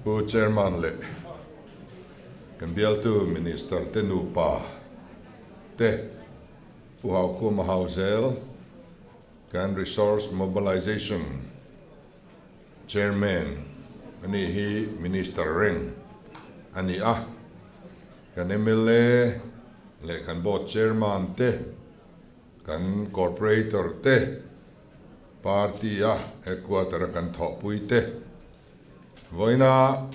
Pu Chairman leh kan bialtu Minister te nupa te, Pu Haukhuma Hauzel, kan Resource Mobilization Chairman a nih hi Minister reng a ni a, kan mla leh kan Board Chairman te, kan Corporator te, Party a Headquarter a kan thawhpui te, vawiina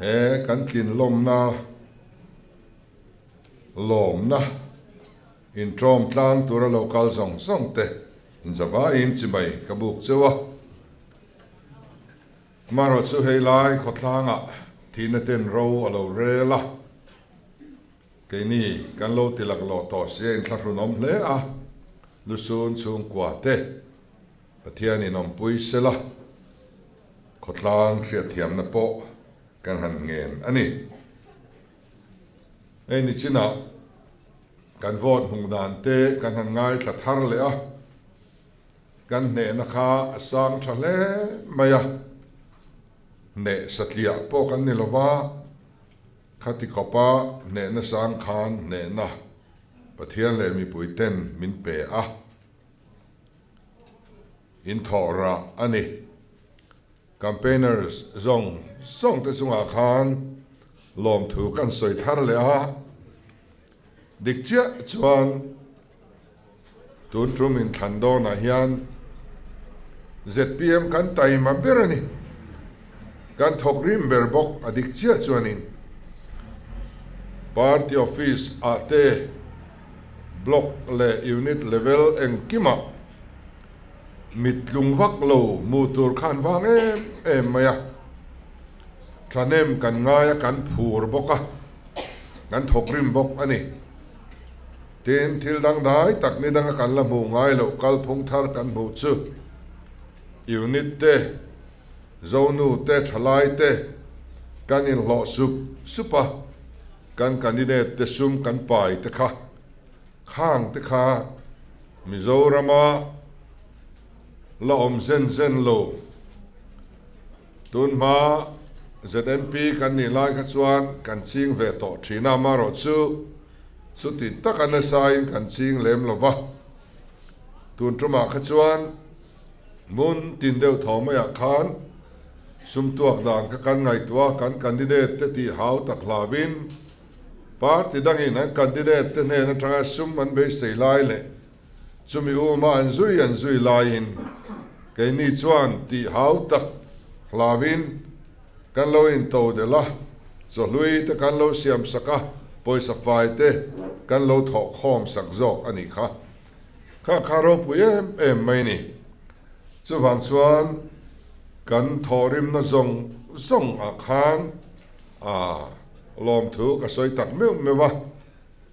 he kan tlinlawmna lawmna Intawm tlang tura lo kal zawng zawng te inzavaiin chibai ka buk cheu a. Amaherawh chu hei lai khawthlangah thihna ten ro a lo rel a, keini kan lo ti laklawh tawh sia inthlahrunawm hle a, lusun chhungkua te Pathianin awmpui sela khawtlang hriatthiamna pawh kan han ngen a ni. Hei ni chinah kan vote hmuh dan te kan han ngaithla thar leh a, kan hnehna kha a sang tha hle mai a, hneh satliah pawh kan ni lova, khati khawpa hnehna sang khan hnehna Pathian leh mipui ten min pe a, in thawh rah a ni. Campaigners zawng zawng te chungah khan lawmthu kan sawi thar leh a, dik chiah chuan tun tum inthlan dawnah hian zpm kan taima ber a ni, kan thawk rim ber bawk a dik chiah chuanin party office ah te block leh unit level engkimah Mit tlung vak lo hmuh tur khan vang em em mai a, thahnem kan ngai a, kan phur bawk a, kan thawk rim bawk a ni. Tin, thil dangdai tak ni danga kan la hmuh ngai loh kalphung thar kan hmuh chu unit te, zonu te, thalai te kan inhlawh sup sup a, kan candidate te sum kan pai te kha Khang te kha Mizorama la awm zen zen lo. Tun hma ZNP kan nih lai kha chuan kan ching ve tawh thin a, amaherawh chu chuti taka nasain kan ching lem lo va. Tun tumah kha chuan hmun tin deuh tho maiah khan sum tuak dan kha kan ngaihtuah a, kan candidate te tih hau tak hlauin Party dangin an candidate te hnen atanga sum an beisei lai leh chumi uma an zui an zui laiin keini chuan tih hau tak hlauin kan lo into delh a, chawhlui te kan lo siam sak a, pawisa fai te kan lo thawh khawm sak zawk a nih kha. Kha kha ropui em em mai ni. Chuvang chuan kan thawhrimna zawng zawng ah khan A lawmthu ka sawi tak meuh meuh a,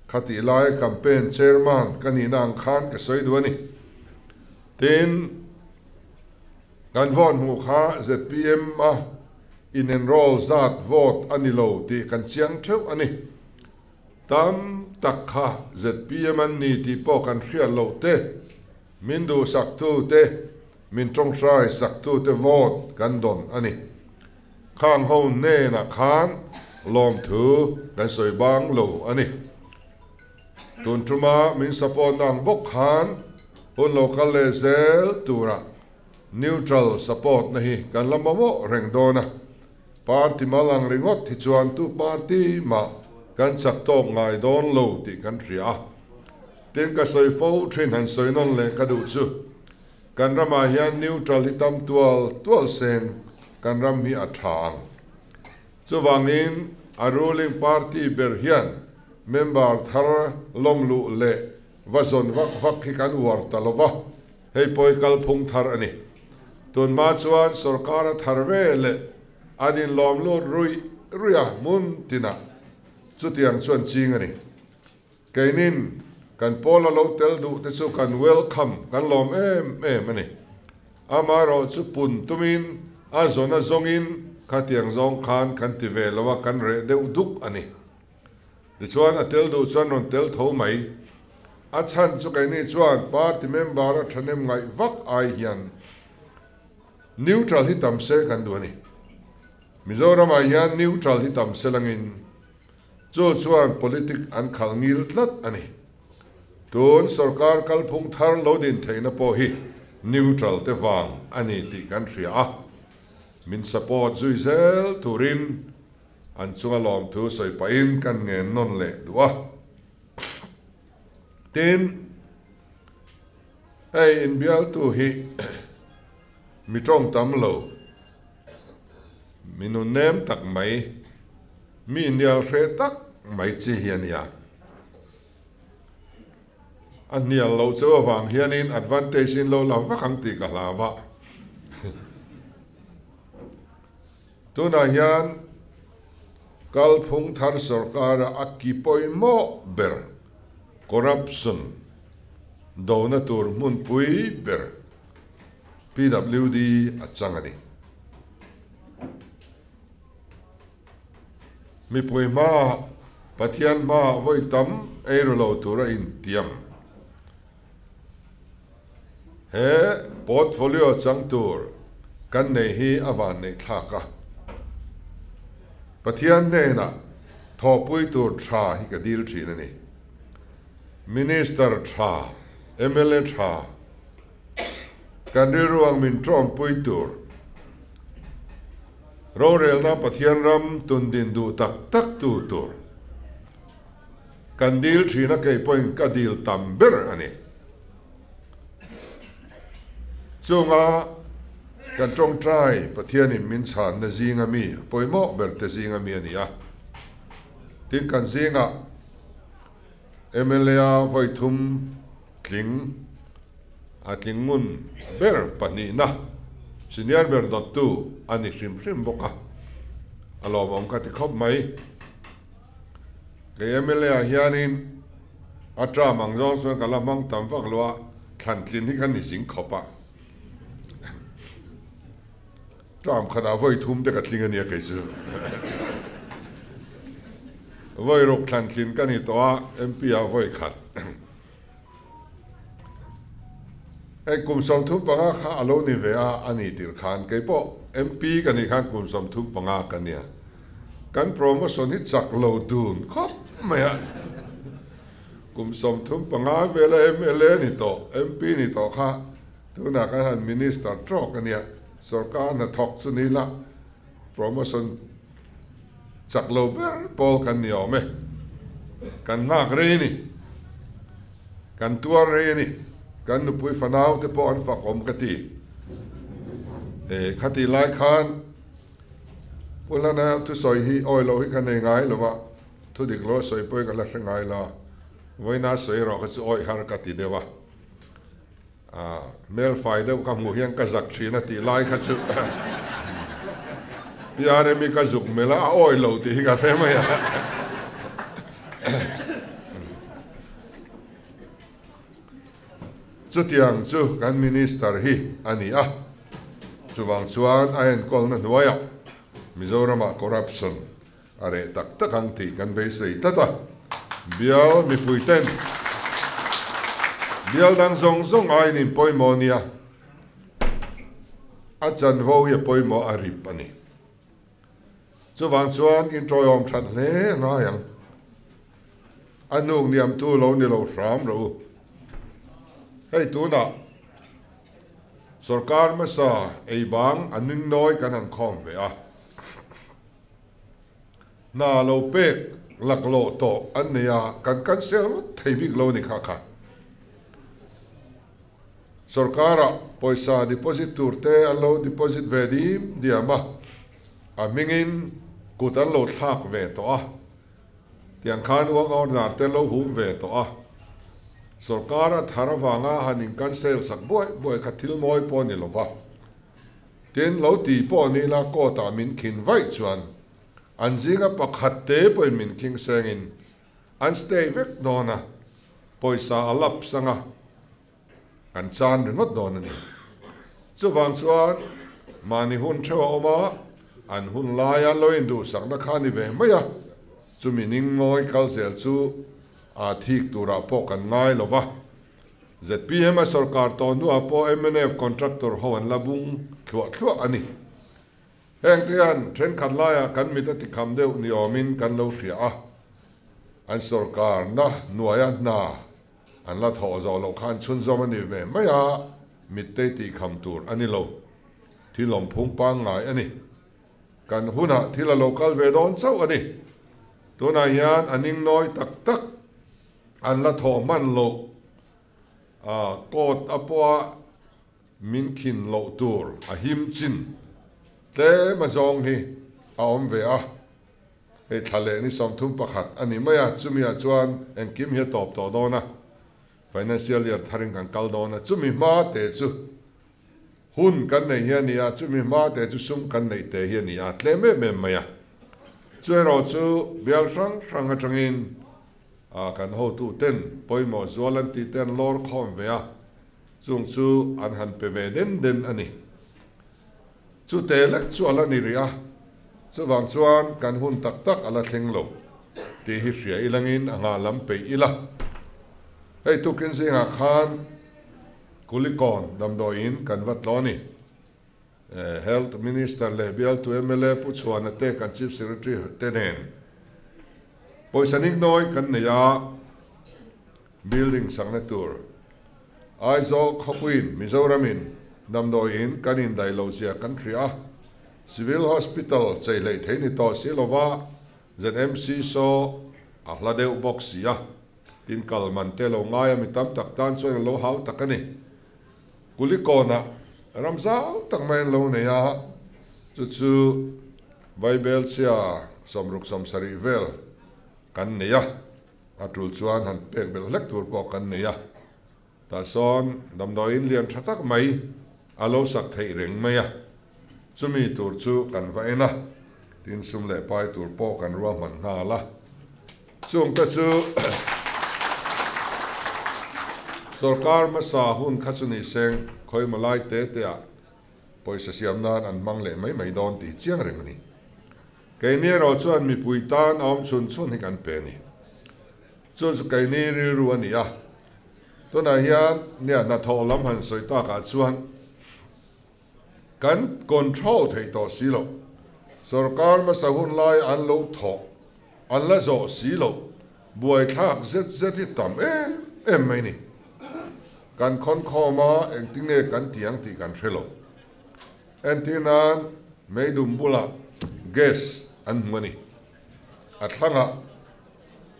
khatih lai campaign chairman ka nihna ang khan ka sawi duh a ni. Tin, kan vote hmuh kha zpm a in enroll zat vote a ni lo tih kan chiang theuh a ni. Tam tak kha zpm an ni tih pawh kan hriat loh te, min duhsaktu te, min tawngtai saktu te vote kan dawn a ni. Khang ho hnenah khan lawmthu kan sawi bang lo a ni. Tun tuma min support na ang bawk khan hun lo kal leh zel tura neutral support na hi kan la mamawh reng dawn a. Party mal ang ringawt hi chuan tu party mah kan chak tawk ngai dawn lo tih kan hria a. Tin ka sawi fo thin han sawi nawn leh ka duh chu. Kan ramah hian neutral hi tam tual tual seng kan ram hi a tha ang. Chuvangin a ruling party ber hian member thar lawm luh leh va zawn vak vak hi kan uar ta lo va, hei pawi kalphung thar a ni. Tunhma chuan sorkar a thar ve leh an inlawm lut ruih ruih a hmun tinah chutiang chuan ching a ni. Keinin kan pawl a lo tel duh te chu kan welcome, kan lawm em em a ni. Amaherawh chu pun tumin a zawn a zawngin khatiang zawng khan kan ti ve lo a, kan reh deuh duk a ni. Tichuan a tel duh chuan rawn tel tho mai. A chhan chu keini chuan party member a thahnem ngaih vak ai hian neutral hi tam se kan duh a ni. Mizoramah hian neutral hi tam selangin chu chuan politic an khalh ngil tlat a ni. Tun sorkar kalphung thar lo din theihna pawh hi neutral te vang a ni tih kan hria a, min support zui zel turin an chunga lawmthu sawi pahin kan ngen nawn leh duh a. Tin, hei inbialtu hi mi tawng tam lo, mi nunnem tak mai, mi innial hreh tak mai chi hi a nia. A hnial loh cheu avang hianin advantage in lo la vak ang tih ka hlau a. Tunah hian kalphung thar sorkara a ki pawimawh ber corruption dona tur hmunpui ber PWD a chang a ni. Mipui hmaah Pathian hmaah vawi tam ei ru lo tura intiam. He portfolio chang tur kan nei hi a van neih thlak a. Pathian hnenah thawhpui tur tha hi ka dil thin a ni. Minister tha, mla tha, kan rilru ang min tawngpui tur rorelna Pathian ram tundin duh tak tak tu tur kan dil thin a, kei pawhin ka dil tam ber a ni. Chunga kan tawngtai Pathianin min chhanna zinga mi, pawimawh ber te zinga mi a ni a. Tin, kan zingah mla vawi thum tling a tling ngun ber pahnihna senior ber dawttu a ni hrim hrim bawk a, a lawmawm ka ti khawp mai. Kei mla ah hianin a term ang zawng chuan ka la hmang tam vak lo a, thlan tlin hi ka ni zing khawp a. Term khatah vawi thum te ka tling a nia kei chu. Vawi ruk thlan tlin ka ni tawh a, MP ah vawi khat. Hei kum 35 kha a lo ni ve a, a ni tirh khan kei pawh MP ka nih khan kum 35 ka nia. Kan promotion hi chak lo dun khawp mai a. Kum 35 vela mla ni tawh, MP ni tawh kha tunah kan han minister tawk a nia. Sorkar hnathawk chu ni la promotion chak lo ber pawl kan ni awm e. Kan nghak rei a ni. Kan tuar rei a ni. Kan nupui fanau te pawh an fak awm ka ti. E, khati lai khan Pu Hlana thusawi hi awi loh hi ka nei ngai lo va, thu dik lo sawi pawhin ka la hre ngai lo a, vawiina sawi erawh kha chu awi har ka ti deuh a. Hmel fai deuh ka hmuh hian ka zak thin a tih lai kha chu PRM hi ka zuk melh a, a awi lo tih hi ka hre mai a. Chutiang chu kan Minister hi a ni a, chuvang chuan a enkawlna hnuaiah Mizoramah corruption A reh tak tak ang tih kan beisei tlat a, bial mipuiten bial dang zawng zawng aiin in pawimawh nia, a chanvo hi a pawimawh a rip a ni. Chuvang chuan in tawiawm that hle a ngai ang. A hnuk niamtu lo ni lo hram rawh u. Hei tunah sorkar hmasa ei bang a ningnawi kan han khawm ve a. Hna lo pek laklawh tawh an nei a, kan cancel ngawt thei bik lo a ni kha kha. Sorkara pawisa deposit tur te an lo deposit ve dim diam a, a hmingin kut an lo thlak ve tawh a, tiang khan uang order te an lo hum ve tawh a. Sorkar a thar avanga han in cancel sak buai buai kha thil mawi pawh a ni lo va. Tin, lo ti pawh ni la court ah min khin vaih chuan an zinga pakhat te pawhin min khing sengin an stay vek dawn a, pawisa a lapse anga kan chan ringawt dawn a ni. Chuvang chuan mahni hun theuh a awm a, an hun laia lo induhsakna kha a ni ve mai a, chumi ning ngawi kal zel chu aa thik turah pawh kan ngai lo va. Zpm a sorkar tawh hnuah pawh mnf contractor ho an la bung thluah thluah a ni. Heng te hian thenkhat laiah kan mit a tikham deuh ni awmin kan lo hria a, an sawrkarna hnuaia hna an la thawh zawh loh khan chhunzawm a ni ve mai a, mittei tihkham tur a ni lo. Thil awmphung pangngai a ni. Kan hunah thil a lo kal ve dawn chauh a ni. Tunah hian a ning nawi tak tak an la thawh hman loh a, court a pawha min khin loh tur a him chin tlem a zawng hi a awm ve a. Hei thla leh ni 31 a ni mai a, chumiah chuan engkim hi a tawp tawh dawn a, financial year tharin kan kal dawn a, chumi hma te chu Hun kan nei hi a ni a, chumi hma te chu sum kan neih te hi a ni a, tlem em em mai a. Chu erawh chu bial hrang hrang atangin kan hotu ten pawimawh zual an tih te an lawr khawm ve a, chung chu an han pe ve den den a ni. Chu te lek chu a la ni rih a, chuvang chuan kan hun tak tak a la thleng lo tih hi hria ilangin a nghah lam peih ila. Hei tukin zingah khan Kulikawn damdawiin kan va tlaw a ni. Health Minister leh bialtu mla Pu Chhuana te kan Chief Secretary te nen pawisa niknawi kan nei a, building sakna tur Aizawl khawpuiin Mizoramin damdawiin kan indaih loh zia kan hria a, Civil Hospital chei hleih thei ni tawh si lova ZMC saw a hla deuh bawk si a. Tin kal man te lo ngai a mi tam tak tan chuan a lo hau tak a ni. Kulikawnah ram zau tak mai an lo nei a, chu chu Vaibelchhia 67 vel kan nei a, a tul chuan han pek belh hlek tur pawh kan nei a. Tah sawn damdawiin lian tha tak mai a lo sak theih reng mai a, chumi tur chu kan va en a, tin sum leh pai tur pawh kan ruahman nghal a. Chungte chu sorkar hmasa hun kha chu ni seng khawimaw lai te te ah pawisa siam nan an hmang leh mai mai dawn tih chiang reng a ni. Keini erawh chuan mipui tan a awm chhun chhun hi kan pe a ni. Chu chu keini rilru a ni a. Tunah hian nia hnathawh lam han sawi takah chuan Kan control thei tawh si lo. Sorkar hmasa hun lai an lo thawh, an la zawh si lo. Buaithlak zet zet hi tam em em mai ni. Kan khawnkhawm a, engtinge kan ti ang tih kan hre lo. Entir nan meidum bulah gas an hmu a ni. A thlangah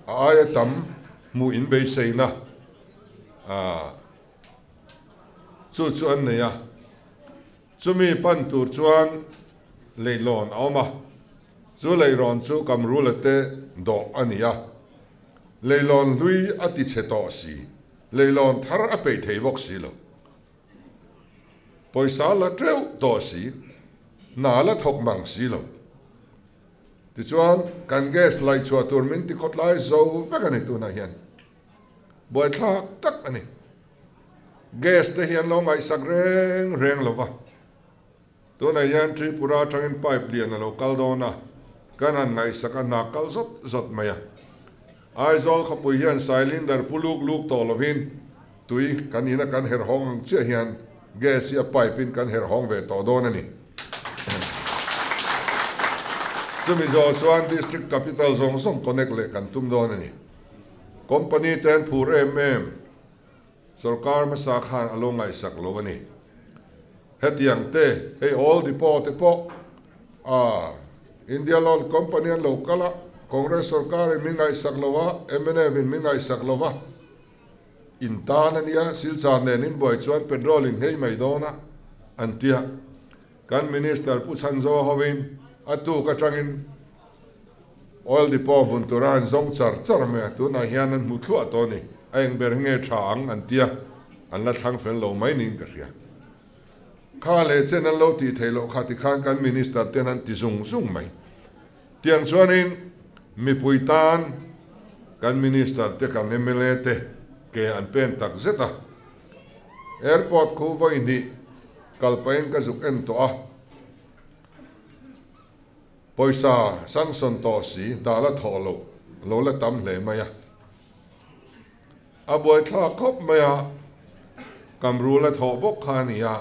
a aia tam hmuh inbeiseina a. Chu chu an nei a, chumi pan tur chuan leihlawn a awm a, chu leihrawn chu Kamrula te dawh a ni a, leihlawn hlui a ti chhe tawh si, leihlawn thar a peih thei bawk si lo. Pawisa la teuh tawh si, hna la thawk mang si lo. Tichuan, kan gas laihchhuah tur min ti khawtlai zo vek a ni tunah hian. Buaithlak tak a ni. Gas te hi an lo ngaihsak reng reng lo va. Tunah hian Tripura atangin pipe lian a lo kal dawn a, kan han ngaihsak a hna kal zawt zawt mai a. Aizawl khawpui hian cylinder pu luk luk tawh lovin tui kan ina kan herh hawng ang chiah hian gas hi a pipe in kan herh hawng ve tawh dawn a ni. Chumi zawh chuan district capital zawng zawng connect leh kan tum dawn a ni. Company te an phur em em, sorkar hmasa khan a lo ngaihsak lo a ni. Hetiang te, hei Oil Depot te pawh a India Loan Company an lo kal a, Congress sorkar in min ngaihsak lo a, mnf in min ngaihsak lo va, in tan a nia, Silchar nen in buai chuan petrol in nghei mai dawn a, an ti a. Kan Minister Pu Chhanzo hovin a tuk atangin Oil depot hmun tura an zawng char char mai a, tunah hian an hmu thluah tawh a ni. A eng ber hi nge tha ang an tia, an la thlang fel lo mai niin ka hria. Kha leh chen an lo tih theih loh kha tikhan kan Minister ten an ti zung zung mai. Tiang chuanin mipui tan kan Minister te kan mla te ke an pen tak zet a. Airport khu vawi hnih kal pahin ka zuk en tawh a. Pawisa sanction tawh si dah la thawh loh lo la tam hle mai a. A buaithlak khawp mai a, Kamrul a thawh bawk kha a ni a.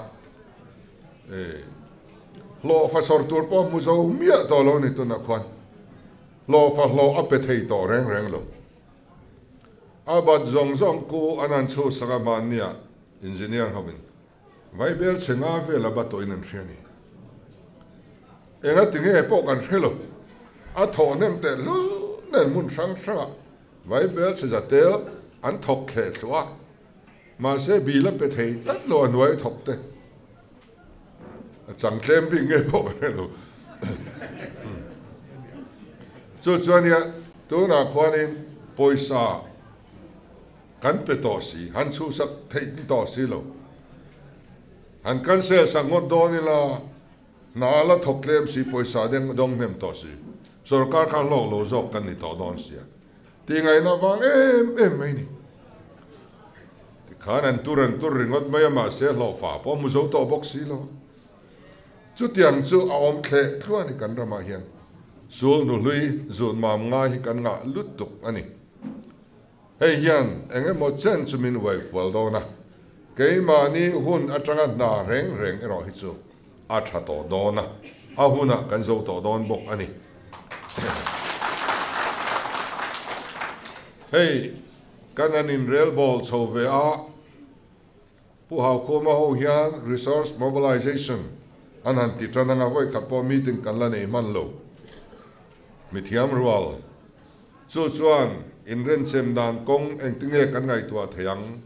Hlawhfa sawr tur pawh hmu zo miah tawh lo ni tunah khuan hlawhfa hlawh a pe thei tawh reng reng lo. A bat zawng zawng ku an han chhuhsak a hmannia engineer hovin vaibel chhe nga vel a bat tawhin an hria ni. Enga tinge pawh kan hre lo. A thawh hnem teh hlul nen hmun hrang hrangah vaibel chhe za tel an thawk thleh thluah a. Mahse bil a pe thei tlat lo a hnuai thawk te. A chang tlem bik nge pawh ka hre lo. Chu chuan nia tunah khuanin pawisa kan pe tawh si, han chhuhsak theih ni tawh si lo. Han cancel sak ngawt dawn ila hna a la thawk tlem si, pawisa deng dawng hnem tawh si. Sorkar kha hlawk lo zawk kan ni tawh dawn sia. Tihngaihna vang em em mai ni. Tikhan an tur an tur ringawt mai a, mahse hlawhfa pawh hmu zo tawh bawk si lo. Chutiang chu a awm thleh thluah a ni kan ramah hian. Sul nuhlui zun mam ngai hi kan ngah lutuk a ni. Hei hian eng emaw chen chu min uai fual dawn a, keimahni hun atanga hna reng reng erawh hi chu a tha tawh dawn a, a hunah kan zo tawh dawn bawk a ni. Hei kan han inrelbawl chho ve a, Pu Haukhuma ho hian Resource Mobilization an han ti tan anga vawikhat pawh meeting kan la nei hman lo. Mithiam rual chu chuan inrenchem dan kawng engtinge kan ngaihtuah thei ang?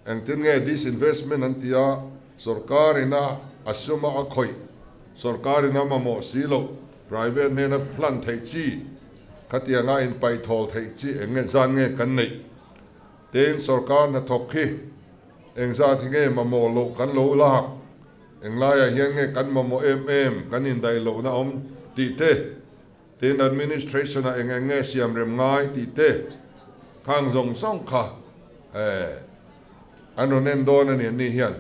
Engtin nge disinvestment an ti a, sorkar ina a suma a khawih, sorkar ina mamawh si loh, private hnena hlan theih chi, khatianga inpaithawl theih chi eng nge zan nge kan neih? Tin, sorkar hnathawk hi engzat hi nge mamawh loh kan lo lak, englaiah hian nge kan mamawh em em, kan indaih lohna awm tih te, tin administration-ah eng eng nge siam rem ngai tih te, khang zawng zawng kha an rawn en dawn a ni an ni hian.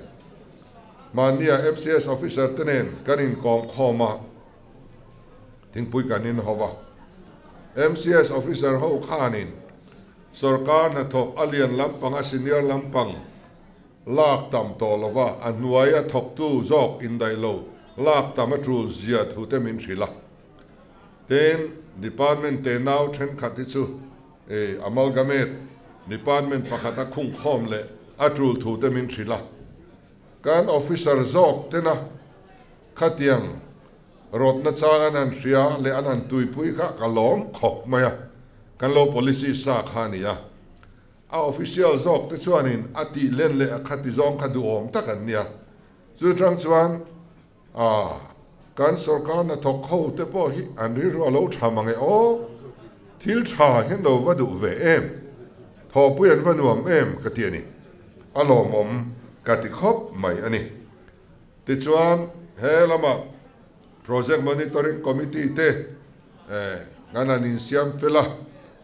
Mahnia MCS officer te nen kan inkawm khawm a, thingpui kan inho va. MCS officer ho khanin Sorkar hnathawk a lian lampang a senior lampang lak tam tawh lova a hnuai a thawktu zawk indaih lo lak tam a tul zia thu te min hrilh a. Tin, department tenau thenkhat hi chu amalgamate department pakhat a khungkhawm leh a tul thu te min hrilh a. Kan officer zawk tena khatiang Rawtna chang an han hria leh an han tuipui kha ka lawm khawp mai a, kan lo policy sa kha a ni a. A official zawk te chuanin a tih len leh a khati zawng kha duhawm tak an nia. Chu tang chuan a kan sorkar hnathawk ho te pawh hi an rilru a lo tha mang e aw, thil tha hian lo va duh ve em, thawhpui an va nuam em ka ti a ni. A lawmawm ka ti khawp mai a ni. Tichuan, he lama Project Monitoring Committee te kan han insiam fel a,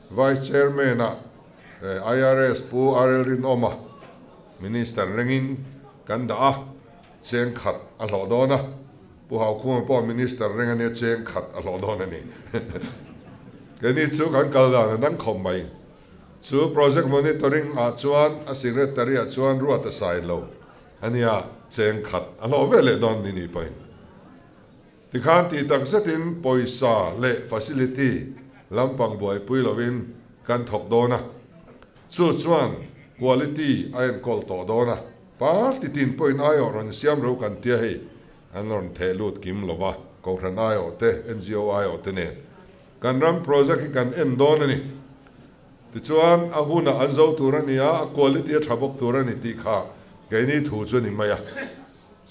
Vice Chairman-ah IRS Pu RL Rinawma Minister rengin kan dah a, cheng khat a hlawh dawn a, Pu Haukhuma pawh Minister reng a nia cheng khat a hlawh dawn a ni. Keini chu kan kal dan a dang khawp mai. Chu Project Monitoring ah chuan a Secretary ah chuan ruat a sai lo. A nia, cheng khat a hlawh ve leh dawn ni ni pawhin. Tikhan tih tak zetin pawisa leh facility lampang buaipui lovin kan thawk dawn a, chu chuan quality a enkawl tawh dawn a, party tin pawhin aiawh rawn siam ro kan tia hei an rawn theh lut kim lova, Kohhran aiawh te, NGO aiawh te nen kan ram project hi kan en dawn a ni. Tichuan, a hunah an zo tur a ni a, a quality a tha bawk tur a ni tih kha keini thu chu a ni mai a.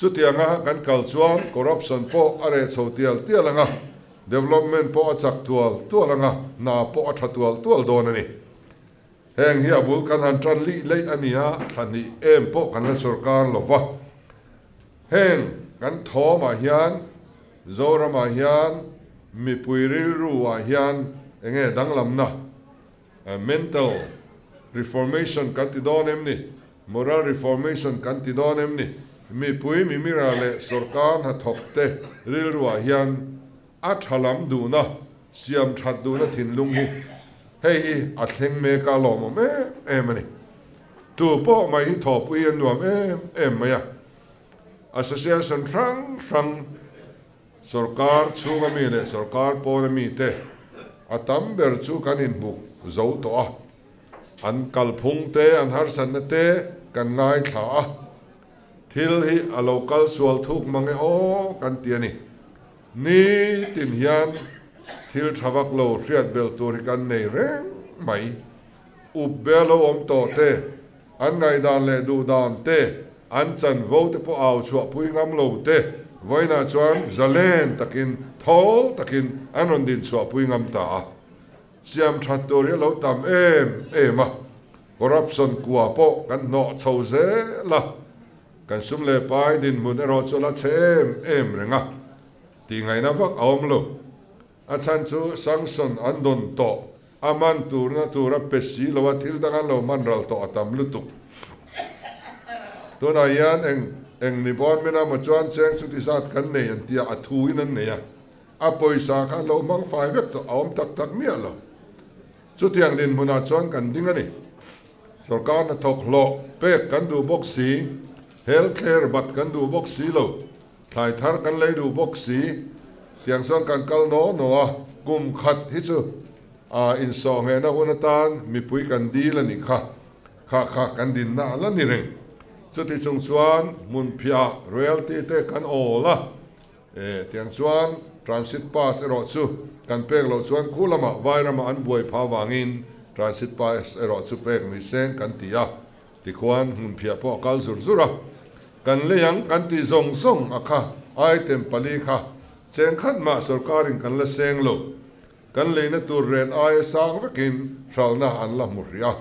Chutianga kan kal chuan corruption pawh a reh chho tial tial ang a, development pawh a chak tual tual ang a, hna pawh a tha tual tual dawn a ni. Heng hi a bul kan han tan lih leih a ni a, thla hnih em pawh kan la sorkar lo va. Heng kan thawmah hian Zoramah hian mipui rilru ah hian enge danglamna, mental reformation kan ti dawn em ni, moral reformation kan ti dawn em ni, mipui mimira leh sorkar hnathawk te rilru ah hian a tha lam duhna, siam that duhna thinlung hi hei hi a thleng mek a lawmawm em em a ni. Tu pawh mai hi thawhpui a nuam em em mai a. Association hrang hrang. Sorkar chhunga mi leh sorkar pawna mite a tam ber chu kan inhmu zo tawh a, an kalphung te, an harsatna te kan ngaithla a, thil hi a lo kal sual thuk mang e aw kan ti a ni. Nitin hian thil tha vak lo hriat belh tur hi kan nei reng mai. Up be lo awm tawh te, an ngaihdan leh duhdan te, an chanvo te pawh au chhuahpui ngam lo te, vawiinah chuan zalen takin, thawl takin an rawn din chhuahpui ngam ta a. Siam that tur hi a lo tam em em a, corruption kua pawh kan hnawh chho zel a, kan sum leh pai dinhmun erawh chu a la chhe em em reng a, tihngaihna vak a awm lo. A chhan chu sanction an dawn tawh, a man turna tura pe si lo a thil dang an lo man ral tawh a tam lutuk. Tunah hian eng eng ni bawn min amaw chuan cheng chuti zat kan nei an tia a thu in an nei a, a pawisa kha an lo hmang fai vek tawh a awm tak tak miah lo. Chutiang dinhmunah chuan kan ding a ni. Sorkar hnathawk hlawh pek kan duh bawk si, health care bat kan duh bawk si lo. Thlai thar kan lei duh bawk si, tiang chuan kan kal naw naw a, kum khat hi chu a insawh nghehna hun atan mipui kan dil a nih kha, kha kha kan dinna a la ni reng. Chuti chung chuan hmunphiah royalty te kan awl a, e tiang chuan transit pass erawh chu kan pek loh chuan khu lamah Vairamah an buai phah avangin transit pass erawh chu pek ni seng kan ti a. Tikhuan hmunphiah pawh a kal zur zur a, kan lei ang kan tih zawng zawng a kha item pali kha cheng khat mah sorkarin kan la seng lo. Kan leina tur ret aia sang vekin hralhna an la hmu hrih a,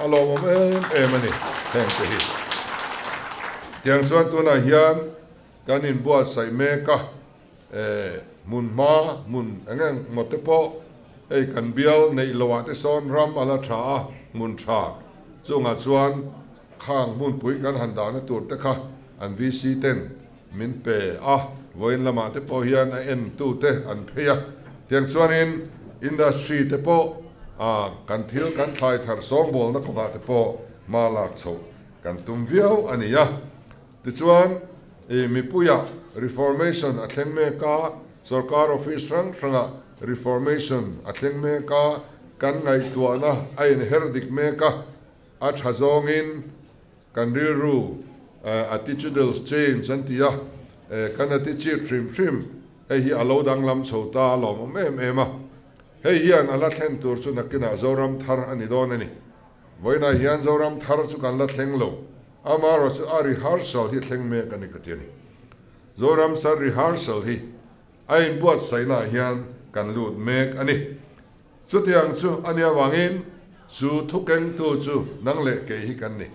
a lawmawm em em a ni heng te hi. Tiang chuan tunah hian kan inbuatsaih mek a, hmun hma hmun eng eng maw te pawh hei kan bial neih loh ah te sawn ram a la tha a, hmun tha chungah chuan khang hmunpui kan han dahna tur te kha an VC ten min pe a, vawiin lamah te pawh hian a en tu te an phei a, tiang chuanin industry te pawh kan thil kan thlai thar sawngbawlna kawngah te pawh hma lak chhoh kan tum viau a ni a. Tichuan, i mipuiah Reformation a thleng mek a, sorkar office hrang hrangah Reformation a thleng mek a, kan ngaihtuahna a inher dik mek a, a tha zawngin kan rilru attitudinal change an ti a, kan attitude hrim hrim hei hi a lo danglam chho ta a lawmawm em em a, hei hian a la thlen tur chu nakinah Zoram thar a ni dawn a ni. Vawiinah hian Zoram thar chu kan la thleng lo, amaherawh chu a rehearsal hi thleng mek a ni ka ti a ni. Zoram thar rehearsal hi a inbuatsaihnaah hian kan lut mek a ni. Chutiang chu a nih avangin chu thukengtu chu nang leh kei hi kan ni.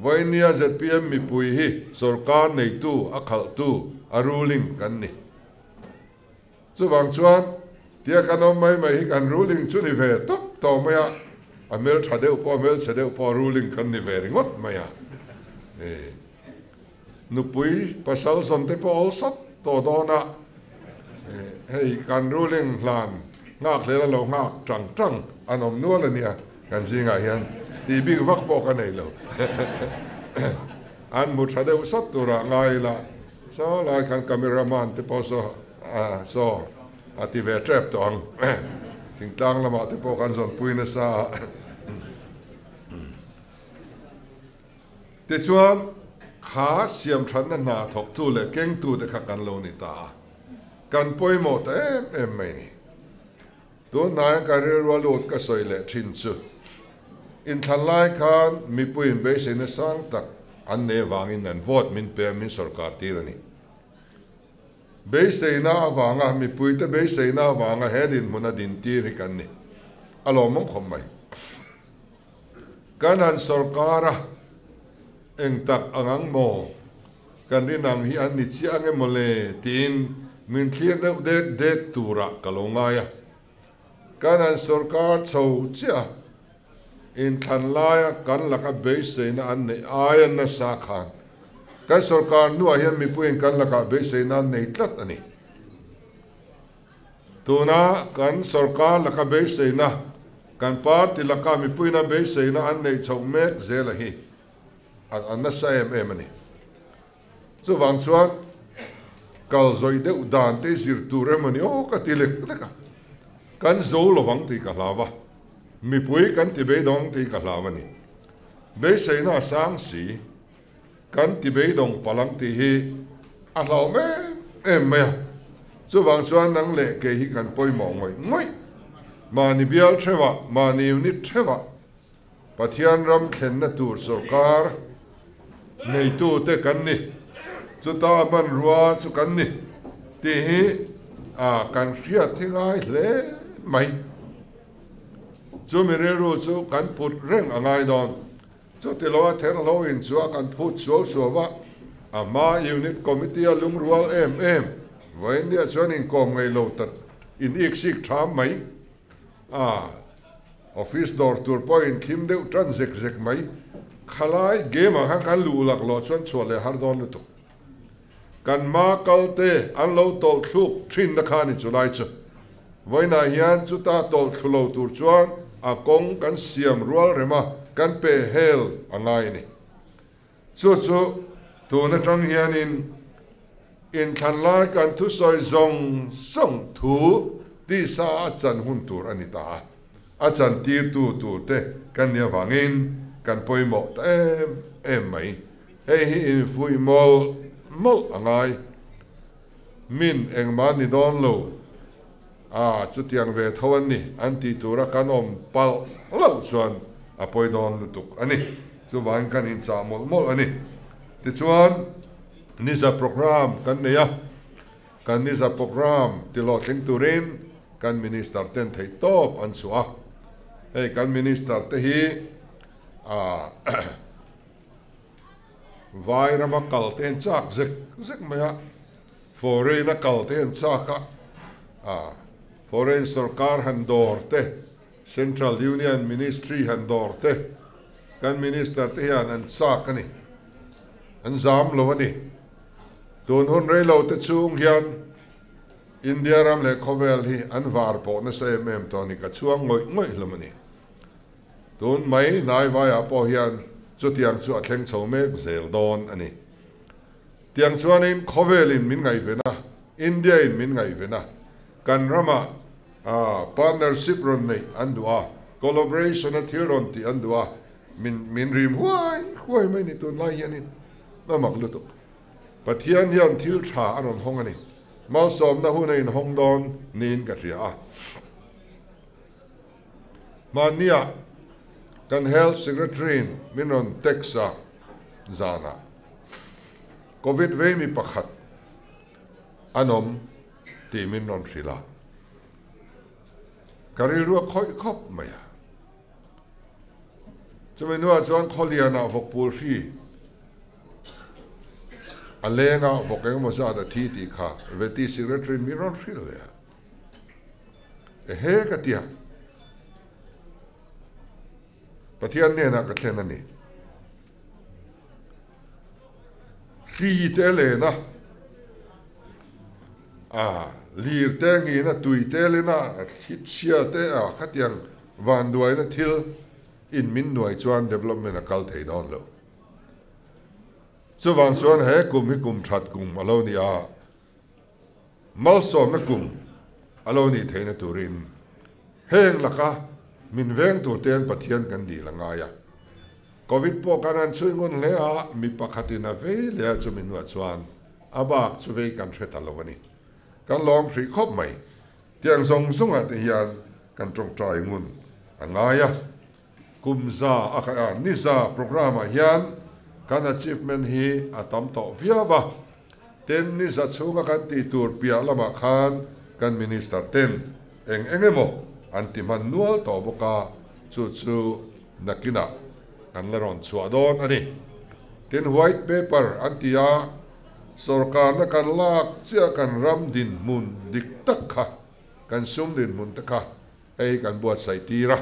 Vawiinia zpm mipui hi sorkar neitu, a khalhtu, a ruling kan ni. Chuvang chuan tia kan awm mai mai hi kan ruling chu ni ve tawp tawh mai a, a hmel tha deuh pawh a hmel chhe deuh pawh ruling kan ni ve ringawt mai a. Nupui pasal zawn te pawh awlsat tawh dawn a, hei kan ruling hlan nghak hlel a lo nghak tang tang an awm nual a nia kan zingah hian tih bik vak pawh ka nei lo. An hmu tha deuh sat turah ngai ila. Saw lai khan camera man te pawh saw saw a ti ve tep tawh ang. Thingtlang lamah te pawh kan zawnpui nasa a. Tichuan kha siam thatna hna thawktu leh kengtu te kha kan lo ni ta a. Kan pawimawh ta em em mai ni. Tunhnaia ka rilrua lut ka sawi leh thin chu inthlan lai khan mipuiin beiseina sang tak an nei avangin an vote min pe a, min sorkar tir a ni. Beiseina avanga, mipuite beiseina avanga he dinhmuna din tir hi kan ni. A lawmawm khawp mai. Kan han sorkar a, eng tak ang ang maw? Kan rin ang hi an ni chiah ange maw le tiin min thlir deuh dek dek turah ka lo ngai a. Kan han sorkar chho chiah a, inthlan laia kan laka beiseina an neih aia nasa khan kan sorkar hnuah hian mipuiin kan lakah beiseina an nei tlat a ni. Tuna kan sorkar laka beiseina, kan party laka mipuiina beiseina an neih chhoh mek zela hi A nasa em em a ni. Chuvang chuan Kal zawih deuh dan te zir tur emaw ni aw ka ti lek lek a, kan zo lovang tih ka hlau a, mipui kan ti beidawng tih ka hlau a ni. Beiseina a sang si, kan ti beidawng palang tih hi a hlauhawm em em mai a, chuvang chuan nang leh kei hi kan pawimawh ngawih ngawih. Mahni bial theuhah, mahni unit theuhah Pathian ram thlenna tur sawrkar neitute kan ni, chuta hmanrua chu kan ni tih hi kan hriat hi ngai hle mai. Chumi rilru chu kan put reng a ngai dawn. Chuti loa therhlo in chu a kan phut suau suau a, a hma unit committee a lungrual em em, vawiinnia chuan inkawm ngei lo tak in iksik tham mai. A office dawr tur pawh in thim deuh tan zek zek mai. Khalai game ah khan kan luh lak loh chuan chhuah leh har dawn lutuk. Kan ma kal te an lo tawlh thluk thin na kha ni chu lai chu. Vawiinah hian chuta tawlh thlu lo tur chuan a kawng kan siam rual rem a, kan pe hel a ngai a ni. Chu chu tun atang hianin inthlan lai kan thusawi zawng zawng thu tisa a chan hun tur a ni ta a, a chan tirtu turte kan nih avangin kan pawimawh ta em em mai. Hei hi infuih mawlh mawlh a ngai. Min engmah ni dawn lo a, chutiang ve tho an ni an tih tura kan awm palh loh chuan a pawi dawn lutuk a ni. Chuvangin kan inchah mawlh mawlh a ni. Tichuan, Niza programme kan nei a, kan Niza programme tihlawhtling turin kan Minister ten theih tawp an chhuah a. Hei kan Minister te hi Vai rama kal te an chak zek zek mai a, foreign a kal te an chak a, foreign sorkar han dawr te, Central Union Ministry han dawr te, kan Minister te hian an chak a ni, an zam lo a ni. Tun hun rei lo te chhung hian India ram leh khawvel hi an var pawh nasa em em tawh a ni, ka chhuang ngawih ngawih hlawm a ni. Tun mai hnaivaiah pawh hian chutiang chu a thleng chho mek zel dawn a ni. Tiang chuanin khawvelin min ngaihven a, India-in min ngaihven a, kan ramah partnership rawn neih an duh a, collaboration-a thil rawn tih an duh a, min min rim huai huai mai ni tunlai hianin a mak lutuk. Pathian hian thil tha a rawn hawng a ni. Malsawmna hun a inhawng dawn niin ka hria a. Hmanniah kan Health Secretary-in min rawn text a, zanah Covid vei mi pakhat an awm tih min rawn hrilh a, ka rilru a khawih khawp mai a. Chumi hnuah chuan Khawlianah vawkpul hri a leng a, vawk engemaw zat a thi tih kha Vety Secretary-in min rawn hrilh leh a. Ehe ka tia. Pathian hnenah ka thlen a ni. Hri te lena, a lir te ngina, tui te lena, thli chhia te a khatiang vanduaina thil in min nuai chuan development a kal thei dawn lo. Chuvang chuan he kum hi kum that kum a lo ni a. Malsawmna kum a lo nih theihna turin heng laka min veng tur ten Pathian kan dil a ngai a. Covid pawh kan han chhui ngun hle a, mi pakhatin a vei leh a chumi hnuah chuan a bak chu vei kan hre ta lo a ni. Kan lawm hrih khawp mai. Tiang zawng zawngah te hian kan tawngtai ngun a ngai a. Kum za a khaih a, ni za programme ah hian kan achievement hi a tam tawh viau a, tin ni za chhunga kan tih tur piah lamah khan kan minister ten eng eng emaw an ti hman nual tawh bawk a, chu chu nakinah kan la rawn chhuah dawn a ni. Tin white paper an ti a, sawrkarna kan lak chiah kan ram dinhmun dik tak kha, kan sum dinhmun te kha Hei kan buatsaih tir a,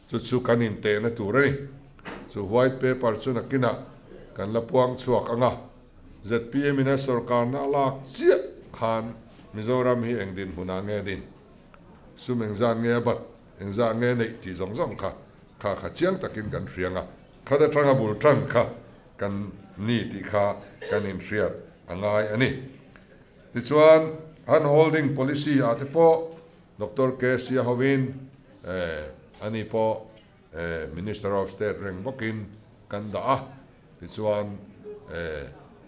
chu chu kan intehna tur a ni. Chu white paper chu nakinah kan la puang chhuak ang a, zpm in a sorkarna a lak chiah khan Mizoram hi eng dinhmunah nge din, sum engzat nge a bat, engzat nge neih tih zawng zawng kha kha kha chiang takin kan hria ang a, khat atanga bul tan kha kan ni tih kha kan inhriat a ngai a ni. Tichuan, hand holding policy ah te pawh Doctor KC a hovin ani pawh Minister of State reng bawkin kan dah a. Tichuan,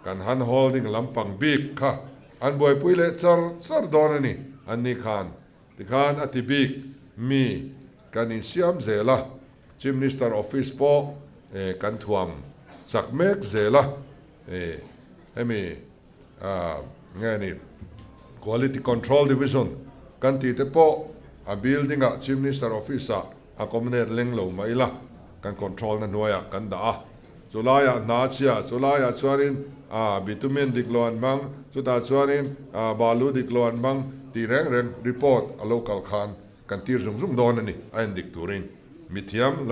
kan hand holding lampang bik kha an buaipui leh char char dawn a ni. Anni khan tikhan a ti bik mi kan insiam zel a, Chief Minister Office pawh kan thuam chak mek zel a, hemi nge ni Quality Control Division kan tih te pawh a building ah Chief Minister Office ah a accommodate leng lo mah ila kan control na hnuaiah kan dah a, chulaiah hna chhia, chulaiah chuanin bitumen dik lo an hmang, chutah chuanin balu dik lo an hmang tih reng reng report a lo kal khan kan tir zung zung dawn a ni, a endik turin mithiam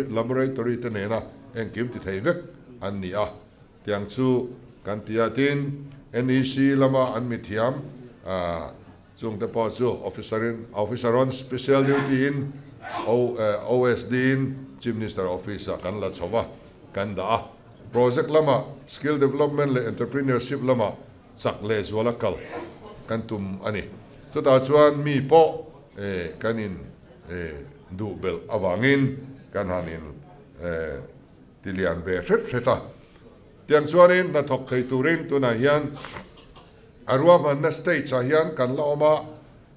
laboratory te nena engkim ti thei vek an ni a. Tiang chu kan ti a, tin NEC lama an mithiam chungte pawh chu officer-in, officer on special duty-in, OSD-in Chief Minister office-ah kan la chho va, kan dah a. Project lama skill development leh entrepreneurship lama chak leh zuala kal kan tum a ni. Chutah chuan mi pawh kan in duh belh avangin kan han in Ti lian ve hret hret a. Tiang chuanin hnathawk thei turin tunah hian a ruahmanna stage ah hian kan la awm a,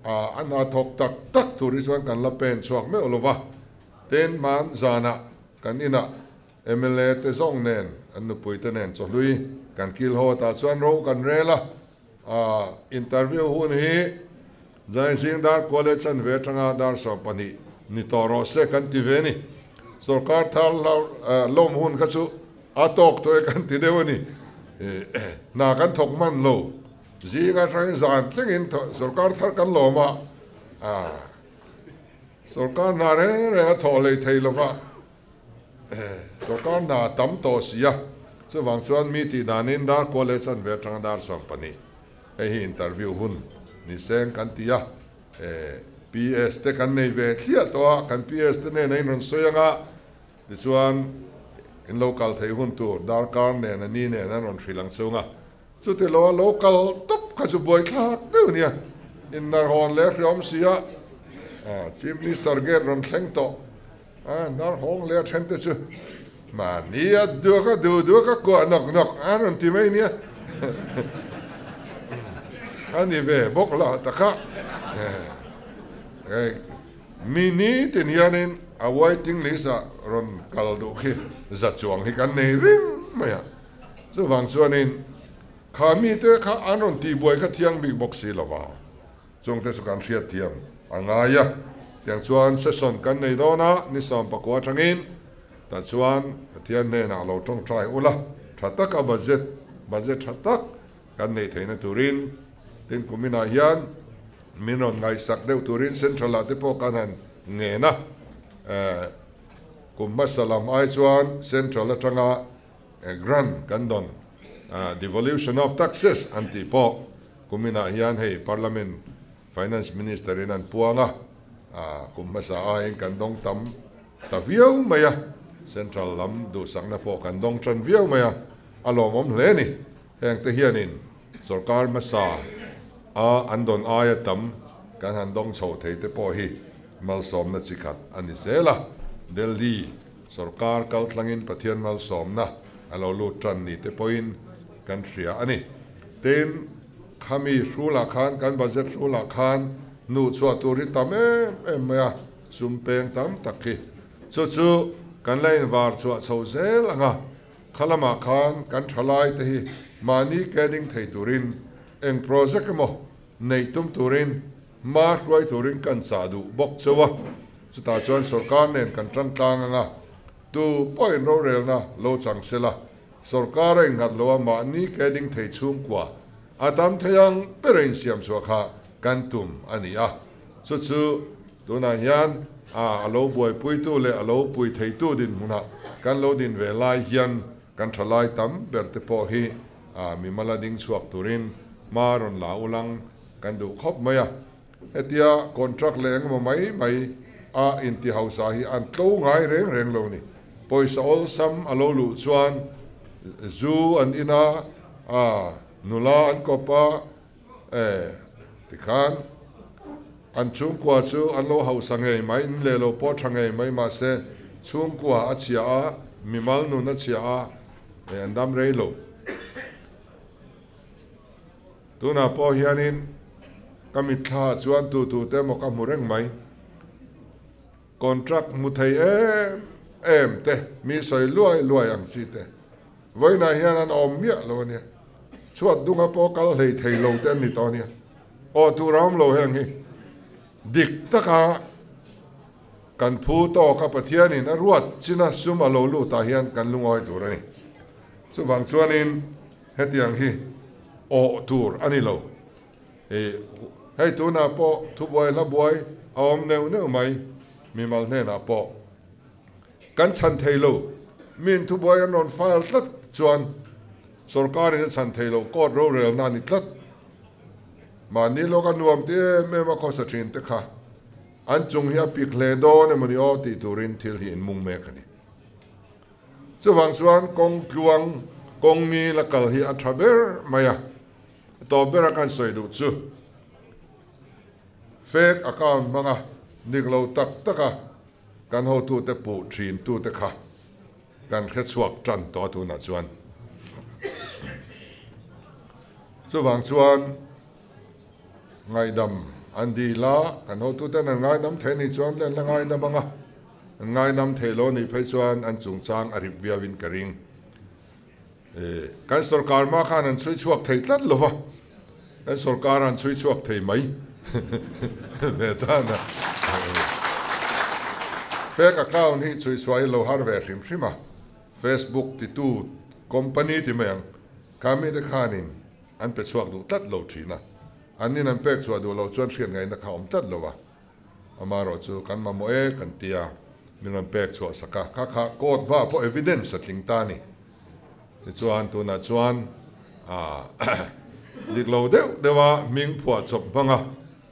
a hnathawk tak tak tur hi chuan kan la pen chhuak meuh lo va. Tin, hman zanah kan inah mla te zawng nen an nupui te nen chawhlui kan kil haw tah chuan ro kan rel a, interview hun hi Zaizing dar kual e chanve atanga dar 12 ni tawh rawh se kan ti ve ni. Sorkar thar lawm hun kha chu a tawk tawh e kan ti deuh a ni. Hna kan thawk man lo. Zing atangin zan tlengin sorkar thar kan lawm a, sorkar hna reng reng a thawh hlei thei lova, sorkar hna a tam tawh si a. Chuvang chuan mi tih danin dar kual e chanve atanga dar 12 Hei hi interview hun ni seng kan ti a, PS te kan nei ve thliah tawh a, kan PS te nen a inrawn sawi ang a, tichuan in lo kal theih hun tur darkar nen a ni nen an rawn hrilh ang chung a, chuti lo a lo kal tawp kha chu buaithlak deuh nia, innarhawn leh hreawm si a, Chief Minister gate rawn thleng tawh a, narhawng leh a then te chu Mahni a duak a duh duak a kuah nawk nawk a rawn ti mai nia. A ni ve bawk lah tak a. Mi ni tin hianin a waiting list ah rawn kal duh khi za chuang hi kan nei reng mai a. Chuvang chuanin kha mite kha an rawn tihbuai kha thiang bik bawk si lova. Chungte chu kan hriatthiam a ngai a, tiang chuan session kan nei dawn a, ni 19 atangin tah chuan Pathian hnenah lo tawngtai ula, tha taka budget, budget tha tak kan neih theihna turin, tin kuminah hian min rawn ngaihsak deuh turin Central ah te pawh kan han ngen a, kum hmasa lam ai chuan Central atanga grant kan dawn, devolution of taxes an tih pawh Kuminah hian hei Parliament Finance Minister in an puang a, kum hmasa aiin kan dawng tam ta viau mai a, Central lam duhsakna pawh kan dawng tan viau mai a, a lawmawm hle a ni. Hengte hianin sorkar hmasa a an dawn aia tam kan han dawng chho thei te pawh hi malsawmna chi khat a ni zel a, Delhi sorkar kaltlangin Pathian malsawmna a lo lut tan ni te pawhin kan hria a ni. Tin, khami hrulah khan, kan budget hrulah khan hnuh chhuah tur hi tam em em mai a, sum peng tam tak hi. Chu chu kan la invar chhuah chho zel ang a, kha lamah khan kan thalai te hi mahni caning thei turin eng project emaw neih tum turin hma hruai turin kan chah duh bawk cheu a. Chutah chuan sorkar nen kan tan tlang ang a, tu pawhin rorelna lo chang sela. Sorkar a innghat lo a, mahni ke ding thei chhungkua a tam thei ang ber a insiam chhuah kha kan tum a ni a. Chu chu tunah hian a lo buaipuitu leh a lo pui theitu dinhmunah kan lo din ve lai hian kan thalai tam ber te pawh hi mimal a ding chhuak turin hma rawn la ulang kan duh khawp mai a. Hetia contract leh engemaw mai mai a inti hausa hi an tlo ngai reng reng lo ni. Pawisa awlsam a lo luh chuan zu an in a, a nula an kawp a, E, tikhan an chhungkua chu an lo hausa ngei mai, in leh lo pawh tha ngei mai, mahse chhungkua a chhia a, mimal nun a chhia a, e, an dam rei lo. Tunah pawh hianin ka mitthla chuan tu tu te emaw ka hmu reng mai. Contract hmu thei em em te, mi sawi luai luai ang chi te, vawiinah hian an awm miah lo a nia. Chhuat dunga pawh kal hlei thei lo te an ni tawh a nia. Aw tur a awm lo heng hi. Dik taka kan phu tawka Pathianin a ruat china sum a lo lutah hian kan lungawi tur a ni. Chuvang chuanin hetiang hi awh tur a ni lo. Hei tunah pawh thubuai hla buai a awm neuh neuh mai, mimal hnenah pawh kan chhan thei lo. Miin thubuai an rawn file tlat chuan sorkarin a chhan thei lo, court rorelna a ni tlat. Mahni lawka nuam ti em em a khawsa thin te kha an chung hi a pik hle dawn emaw ni aw tih turin thil hi inmung mek a ni. Chuvang chuan kawng tluang, kawng ngil a kal hi a tha ber mai a. Tawp bera kan sawi duh chu fake account hmanga dik lo tak taka kan hotute puh thin tute kha kan hre chhuak tan tawh a tunah chuan. Chuvang chuan ngaihdam an dil a, kan hotuten an ngaidam thei anih chuan an la ngaidam ang a, an ngaidam thei lo anih phei chuan an chungchang a rip viauin ka ring. Kan sorkar hma khan an chhui chhuak thei tlat lo va, kan sorkar an chhui chhuak thei mai ve tan a. Fake account hi chhui chhuah hi lo har ve hrim hrim a, Facebook titu company ti mai ang, kha mite khanin an pe chhuak duh tlat lo thin a, an nin an pek chhuah duh loh chuan hriat ngaihna kha a awm tlat lo a. Amaherawh chu kan mamawh e kan ti a, min rawn pek chhuah sak a, kha kha court hmaah pawh evidence a tling ta a ni. Tichuan tunah chuan dik lo deuh deuha hming phuah chawp hmanga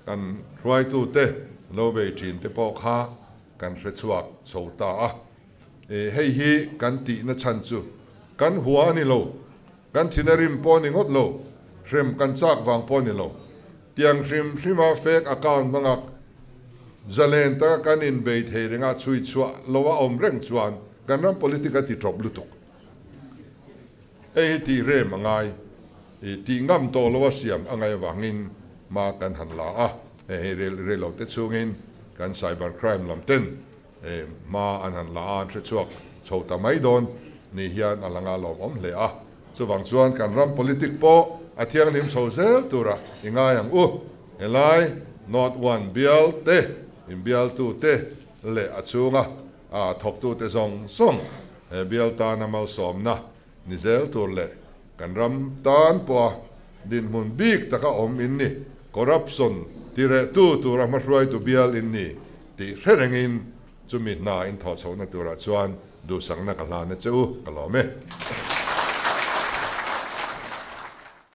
kan hruaitute lo bei thin te pawh kha kan hre chhuak chho ta a. Hei hi kan tihna chhan chu kan hua a ni lo, kan thina rim pawh a ni ngawt lo, hrem kan chak vang pawh a ni lo. Tiang hrim hrima fake account hmanga zalen taka kan inbei thei renga chhui chhuah lo a awm reng chuan kan ram politic a ti tawp lutuk. Hei hi tih rem a ngai, tih ngam tawh lo a siam a ngaih avangin hma kan han la a, hei rei lo te chhungin kan cyber crime lam ten hma an han la a, an hre chhuak chho ta mai dawn ni hian a langa lawmawm hle a. Chuvang chuan kan ram politic pawh a thianghlim chho zel tura i ngai ang u. Helai North One bial te, inbialtu te leh a chhunga thawktu te zawng zawng he bial tana malsawmna ni zel tur leh kan ram tan pawha dinhmun bik taka awm in ni, corruption tirehtu tura hmahruaitu bial in ni tih hre rengin chumi hna in thawhchhohna turah chuan duhsakna ka hlan a che u, ka lawm e.